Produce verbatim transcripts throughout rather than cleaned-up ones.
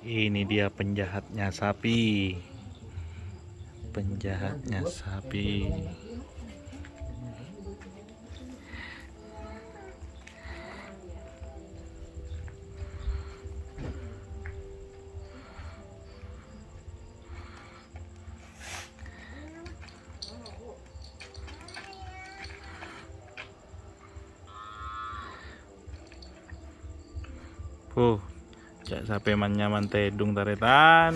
Ini dia penjahatnya sapi. Penjahatnya sapi. Huh, ca'na sapè man-nyaman tèdung tarètan.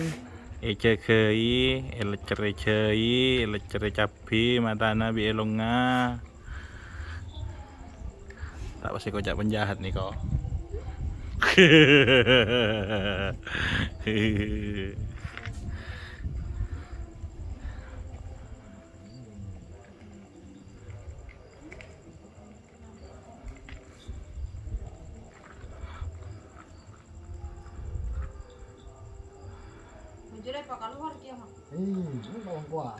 Èjâgâi, èleccerrè jâi, èleccerrè cabbhi matana bi' èlongnga. Ta' pas èkoca' penjahat nèko. Bujur apa keluar dia, Mak? Eh, ini kawan kuat.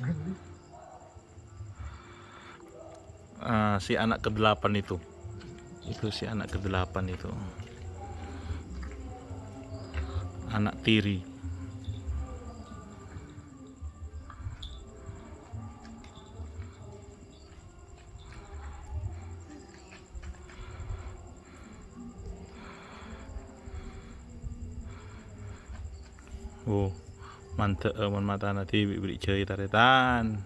Ah, si anak kedelapan itu. Itu si anak kedelapan itu. Anak tiri. Oh, mantep, eh, mon matana dhibi' bâri' jâi tarètan.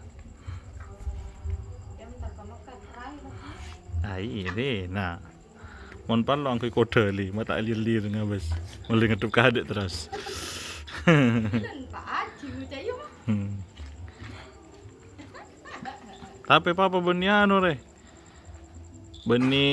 Ai, ini, nah. Mon parlo angghuy kodhâli, ma' ta' lir-lir ngabâs. Mèlè ngeddhep ka adâ' terros. Hmm. Tapè papa bânnè anu, rè. Bânnè